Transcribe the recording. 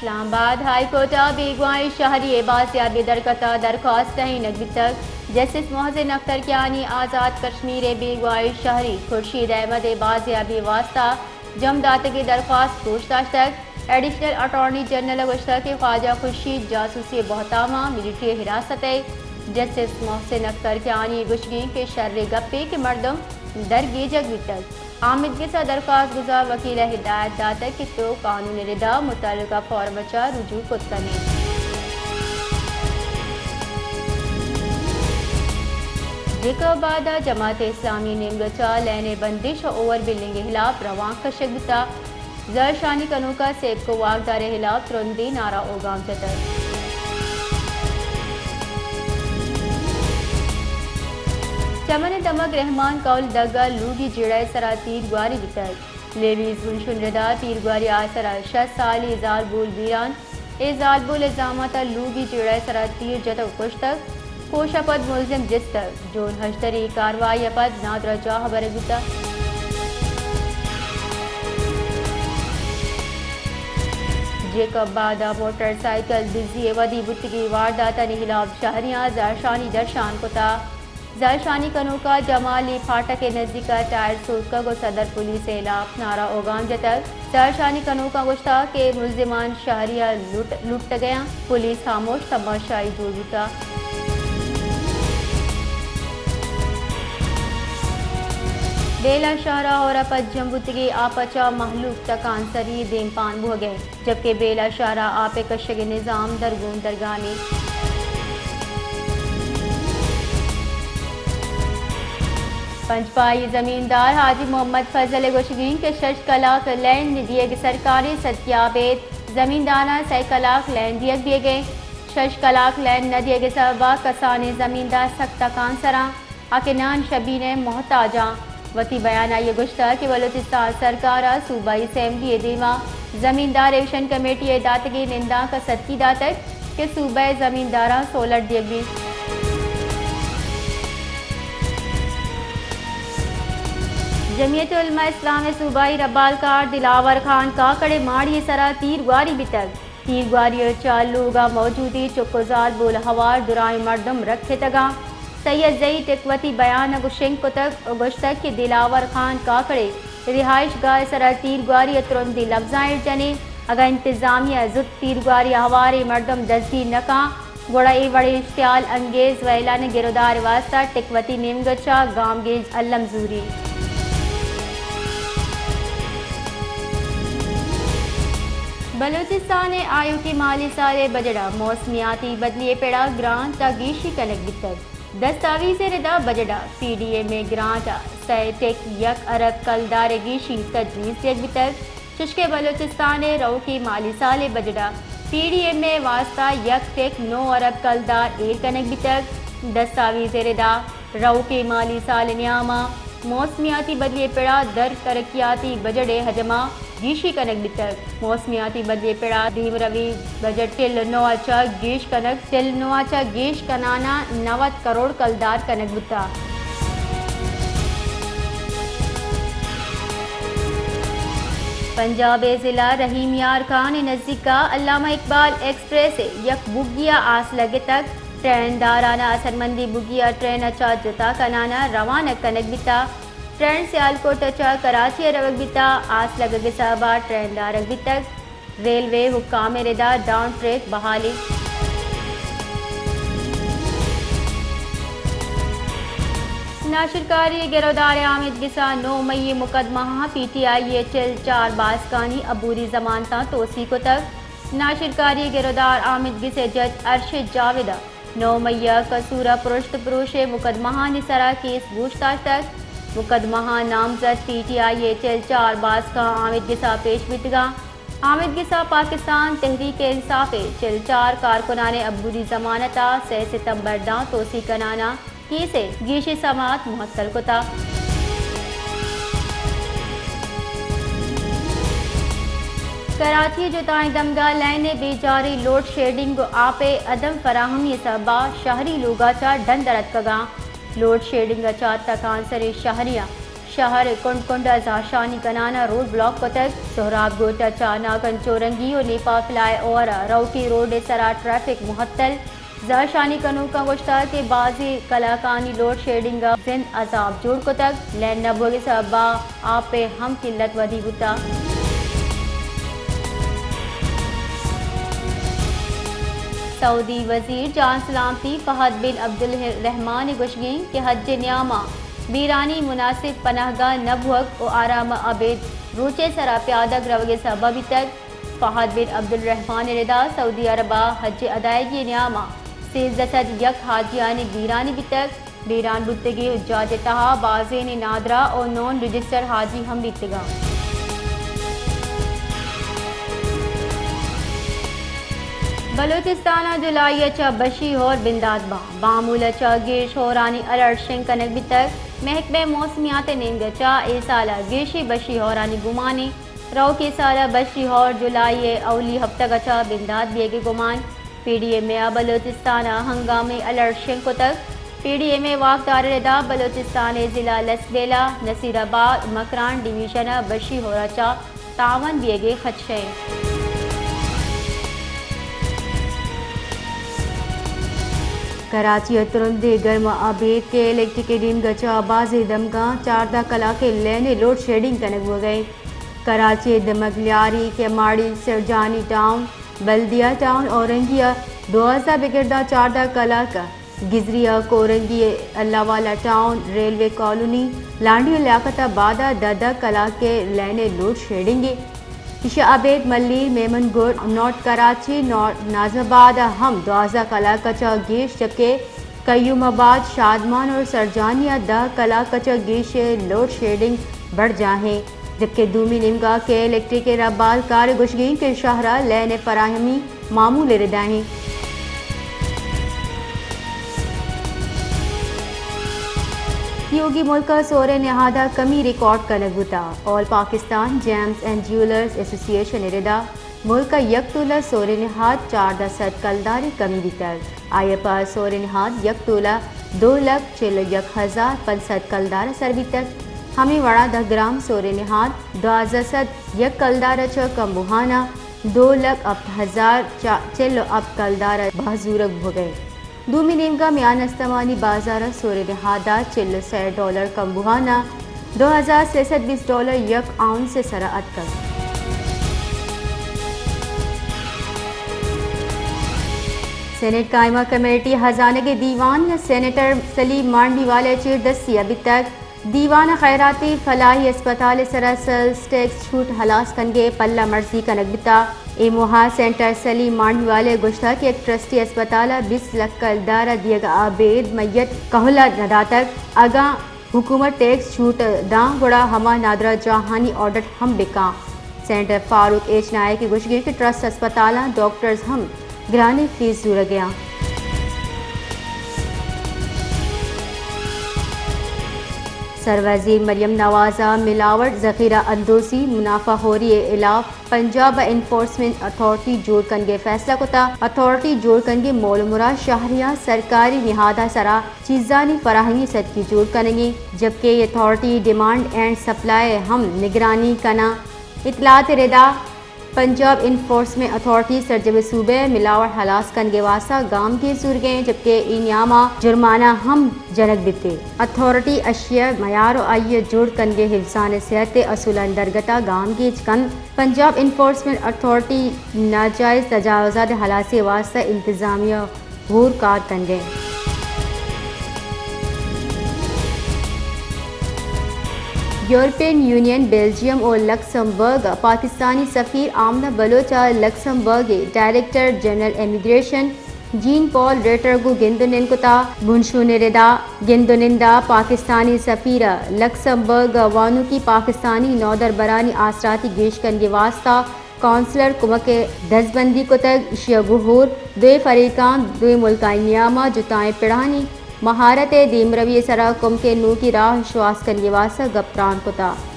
اسلام آباد high court ء بیگواہیں شہری ء بازیابی درکت ء درخواست ٹہینگ بیتگ۔ جسٹس محسن اختر کیانی آزاد کشمیر ء بیگواہیں شہری خورشید احمد ء بازیابی واستہ جم داتگیں درخواست گوش داشتگ۔ ایڈیشنل اٹارنی جنرل ء گوشتگ کہ خواجہ خورشید جاسوسی ء بہتاماں ملٹری ء حراست ء جسٹس محسن اختر کیانی ء گوشگیں کہ شریں گپے کہ مردم درگیجگ بیتگ۔ آمدگس ء درخواست گزار وکیل ء ہدایت داتگ کہ تو قانون ء ردا متعلقہ فارم ء چہ رجوع کت کن ئے۔ جیکب آباد ء جماعت اسلامی نیمگ ء چہ لین ء بندش ء اوور بلڈنگ ء ہلاپ روانک کشگ بوتگ۔ زہرشانی کنوک ء سیبکو واکدار ء ہلاپ ترندیں نعرہ اوگام جتگ۔ چمن ء دمگ رحمان کول دگ ء لوگی جیڑہ ء سرا تیر گواری بیتگ۔ لیویز گلشن ردا تیر گواری ء سرا شست سالی زالبول بیران۔ اے زالبول ء زامات ء لوگی جیڑہ ء سرا تیر جتگ ء کشتگ۔ کوش ء پد ملزم جستگ۔ ڈرون ہژدری کاروائی ء پد نادراہ جاہ ء برگ بوتگ۔ جیکب آباد ء موٹر سائیکل دزی ء ودی بوتگیں وارداتانی ہلاپ شہریاں زہرشانی درشان کتگ۔ زہرشانی کنوکا جمالی پھاٹک ء نزیک ء ٹائر سوتکگ ء صدر پولیس ء ہلاپ نعرہ اوگام جتگ۔ زہرشانی کنوکاں گوشتگ کہ ملزمان شہری ء لٹ-، لٹگ ء انت۔ پولیس خاموش تماشائی جوڑ بوتگ۔ بیلہ شہر ء ہور ء پد جم بوتگیں آپ ء چہ مہلوک تکانسری دیمپان بوگ ء انت۔ جبکہ بیلہ شہر ء آپ ء کشگ ء نظام درگون درگانی۔ پنجپائی زمیندار حاجی محمد فضل ء گوشگیں کہ شش کلاک لین نہ دیگ سرکاری ستیاب ایت، زمینداراں سئے کلاک لین دیگ بیگ ء انت۔ شش کلاک لین نہ دیگ ء سبب ء کسانیں زمیندار سک تکانسراں۔ آ کہ نان شبین ء محتاجاں۔ وتی بیان ء آئی ء گوشتگ کہ بلوچستان سرکار ء صوبائی اسمبلی ء دیما زمیندار ایکشن کمیٹی ء داتگیں نندانک ء سدکی داتگ کہ صوبہ ء زمینداراں سہولت دیگ بیت۔ جمعیت علماء اسلام ء صوبائی ربالکار دلاور خان کاکڑ ء ماڑی ء سرا تیر گواری بیتگ۔ تیرگواری ء چہ لوگ ء موجودیں چک ء زالبول ہوار درائیں مردم رکھتگ انت۔ سید زئی ٹک وتی بیان ء گوشنگ کتگ ء گوشتگ کہ دلاور خان کاکڑ ء رہائش گاہ ء سرا تیرگواری ء ترندیں لبزاں ایر جنیں۔ اگاں انتظامیہ ء زوت تیرگواری ء ہواریں مردم دزگیر نہ کن، گڑا اے وڑیں اشتعال انگیز وئیلانی گرودار ء واستہ ٹک وتی نیمگ ء چہ گامگیج الم زوری۔ بلوچستان ء آیوکیں مالی سال ء بجٹ ء موسمیاتی بدلی ء پڑ ء گرانٹ ء گیشی کنگ بیتگ۔ دستاویز ء ردا بجٹ ء پی ڈی ایم ء گرانٹ ء سئے ٹک یک ارب کلدار ء گیشی تجویز دیگ بیتگ۔ چشکہ بلوچستان ء روکیں مالی سال ء بجٹ ء پی ڈی ایم ء واستہ یک ٹک نو ارب کلدار ایر کنگ بیتگ۔ دستاویز ء ردا روکیں مالی سال ء نیام ء موسمیاتی بدلی ء پڑ ء در ترقیاتی بجٹ ء حجم ء گیشی کنگ بیتگ۔ موسمیاتی بدلی ء پڑ ء دیمروی بجٹ ٹل نو ء چہ گیش کنگ، ٹل نو ء چہ گیش کنان ء نود کروڑ کلدار کنگ بوتگ۔ پنجاب ء ضلع رحیم یار خان ء نزیک ء علامہ اقبال ایکسپریس ء یک بگی ء آس لگتگ۔ ٹرین داران ء اثرمندیں بگی ء ٹرین ء چہ جتا کنان ء روانگ کنگ بیتگ۔ ٹرین سیالکوٹ ء چہ کراچی ء روگ بیتگ۔ آس لگگ ء سبب ء ٹرین دارگ بیتگ۔ ریلوے حکام ء ردا ڈاؤن ٹریک بحالی۔ ناشرکاری ء گرودار ء آمید گس ء نو مئی ء مقدمہ ء پی ٹی آئی ء چل چار باسکانی عبوری ضمانتاں توسیع کتگ۔ ناشرکاری ء گرودار آمید گس ء جج ارشد جاوید ء نو مئی ء قصور ء پرشت پروش ء مقدمہانی سرا کیس گوش داشتگ۔ مقدمہاں نامزد پی ٹی آئی ء چل چار باسکاں آمید گسا پیش بیتگاں۔ آمید گسا پاکستان تحریک انصاف ء چل چار کارکنان ء عبوری ضمانت ء سئے ستمبر داں توسیع کنان ء کیس ء گیشیں سماعت معطل کتگ۔ کراچی ء جتائیں دمگاں لین ء بے چاری، لوڈ شیڈنگ ء آپ ء عدم فراہمی ء سبب ء شہری لوگ ء چہ ڈن در اتکگ انت۔ لوڈ شیڈنگ ء چہ تکانسریں شہریاں شہر ءِ کنڈ کنڈ ءَ زہرشانی کنان ءَ روڈ بلاک کتگ۔ سہراب گوٹھ ءَ چہ ناگن چورنگی ءُ نیپا فلائی اوور ءَ روکی روڈ ءِ سرا ٹریفک معطل۔ زہرشانی کنوکاں گوشتگ کہ بازیں کلاکانی لوڈ شیڈنگ ءَ زند عذاب جوڑ کتگ۔ لین نہ بوگ ءِ سبب ءَ آپ ءِ ہم قلت ودی بوتگ۔ سعودی وزیر جان سلامتی فہد بن عبدالرحمان ءِ گوشگ انت کہ حج ءِ نیام ءَ بیرانی مناسب پناہگاہ نہ بوگ ءُ آرام ءَ ابید روچ ءِ سرا پیادگ روگ ءِ سبب بیتگ۔ فہد بن عبدالرحمان ءِ ردا سعودی عرب ءَ حج ءِ ادائیگی ءِ نیام ءَ سیزدہ سد یک حاجیانی بیرانی بیتگ۔ بیران بوتگیں حجاج ءِ تہا بازینے نادراہ ءُ نان رجسٹر حاجی ہم بیتگاں۔ بلوچستان ءَ جولائی ءَ چہ بشی ہور بندات باں۔ بامول ءَ چہ گیش ہورانی الرٹ شنگ کنگ بیتگ۔ محکمہ موسمیات ءِ نیمگ ءَ چہ اے سال ءَ گیشی بشی ہورانی گمان انت۔ روکیں سال ءَ بشی ہور جولائی ءِ اولی ہپتگ ءَ چہ بندات بیگ ءِ گمان۔ پی ڈی ایم اے ءَ بلوچستان ءَ ہنگامی الرٹ شنگ کتگ۔ پی ڈی ایم اے ءِ واکدار ءِ ردا بلوچستان ءِ ضلع لسبیلہ، نصیر آباد، مکران ڈویژن ءَ بشی ہور ءَ چہ تاوان بیگ ءِ خدشہ انت۔ کراچی ءَ ترندیں گرم ءَ ابید کے الیکٹرک ءِ نیمگ ءَ چہ بازیں دمگاں چاردہ کلاک ءِ لین ءِ لوڈ شیڈنگ کنگ بوگ ءَ انت۔ کراچی ءِ دمگ لیاری، کیماڑی، سرجانی ٹاؤن، بلدیہ ٹاؤن، اورنگی ءَ دوازدہ بگر داں چاردہ کلاک ءَ گزری ءَ کورنگی، اللہ والا ٹاؤن، ریلوے کالونی، لانڈی ءِ لیاقت آباد ءَ دہ دہ کلاک ءِ لین ءِ لوڈ شیڈنگ ءَ۔ ایشی ءَ ابید ملیر، میمن گڈ، نارتھ کراچی، نارتھ ناز آباد ءَ ہم دوازدہ کلاک ءَ چہ گیش، جبکہ قیوم آباد، شادمان اور سرجانی ءَ دہ کلاک ءَ چہ گیش ءِ لوڈ شیڈنگ بڑ جاہیں۔ جبکہ دومی نیمگا کے الیکٹرک ءِ ربال کار ءِ گوشگ انت کہ شہر ءَ لین ءِ فراہمی معمول ءِ ردا انت۔ تیوگی ملک ءَ سور ءِ نہاد ءَ کمی ریکارڈ کنگ بوتگ۔ آل پاکستان جیمز اینڈ جیولرز ایسوسی ایشن ءِ ردا ملک ءَ یک تولہ سور ءِ نہاد چاردہ سد کلدار ءِ کمی بیتگ۔ آئی ءَ پہ سور ءِ نہاد یک تولہ دو لکھ چل ءُ یک ہزار پنچ سد کلدار ءَ سر بیتگ۔ ہمے وڑا دہ گرام سور ءِ نہاد دوازدہ سد یک کلدار ءَ چہ کمبوہان ءَ دو لکھ ہپت ہزار چل ءُ ہپت کلدار ءَ بہا زورگ بوگ ءَ انت۔ دومی نیمگا میان استمانی بازار ءَ سور ءِ نہاد ءَ چل ءُ سئے ڈالر کمبوہان ءَ دو ہزار سئے سد بیست ڈالر یک اونس ءِ سرا اتکگ۔ سینیٹ قائمہ کمیٹی ءِ ہزانگ ءِ دیوان ءَ سینیٹر سلیم مانڈی والے ءِ چیردستی ءَ بیتگ۔ دیوان ءَ خیراتی فلاحی اسپتال ءِ سرا سیلز ٹیکس چھوٹ ہلاس کنگ ءِ پلہ مرزی کنگ بیتگ۔ اے موہ ءَ سینیٹر سلیم مانڈی والے ءَ گوشتگ کہ یک ٹرسٹی اسپتال ءَ بیست لکھ کلدار ءَ دیگ ءَ ابید میت کہول ءَ نہ داتگ۔ اگاں حکومت ٹیکس چھوٹ داں گڑا ہما نادراہ جاہانی آڈٹ ہم بکاں۔ سینیٹر فاروق ایچ نائیک ءِ گوشگ انت کہ ٹرسٹ اسپتالاں ڈاکٹرز ہم گرانیں فیس زورگ ءَ آں۔ سروزیر مریم نواز ءَ ملاوٹ، ذخیرہ اندوزی، منافع خوری ءِ ہلاپ پنجاب ءَ انفورسمنٹ اتھارٹی جوڑ کنگ ءِ فیصلہ کتگ۔ اتھارٹی جوڑ کنگ ءِ مول ءُ مراد شہریاں سرکاری نہاداں سرا چیزانی فراہمی ءِ سدکی جوڑ کنگ انت، جبکہ اے اتھارٹی ڈیمانڈ اینڈ سپلائی ءِ ہم نگرانی کناں۔ اطلاعات ءِ ردا پنجاب انفورسمنٹ اتھارٹی سرجمیں صوبہ ءَ ملاوٹ ہلاس کنگ ءِ واستہ گامگیج زورگ ءَ انت، جبکہ اے نیاما جرمانہ ہم جنگ بیت۔ اتھارٹی اشیاء ءِ معیار ءُ آئی ءِ جوڑ کنگ ءِ حفظان صحت ءِ اصولاں درگت ءَ گامگیج کنت۔ پنجاب انفورسمنٹ اتھارٹی ناجائز تجاوزات ءِ ہلاسی ءِ واستہ انتظامیہ ہور کار کنگ ءَ انت۔ یورپین یونین، بیلجیم ءُ لکسمبرگ ءِ پاکستانی سفیر آمنہ بلوچ ءَ لکسمبرگ ءِ ڈائریکٹر جنرل امیگریشن جین پال ریٹر گوں گند ءُ نند کتگ۔ بنشون ءِ ردا گند ءُ نند ءَ پاکستانی سفیر ءَ لکسمبرگ ءَ وانوکی پاکستانی نودربرانی آسراتی گیش کنگ ءِ واستہ قونصلر کمک ءِ دزبندی کتگ۔ ایشی ءَ گوں ہور دوئیں فریقاں دوئیں ملکانی نیاما جتائیں پڑانی مہارت ءِ دیمروی ءِ سرا کمک ءِ نوکی راہ شواس کنگ ءِ واستہ گپ تران کتگ۔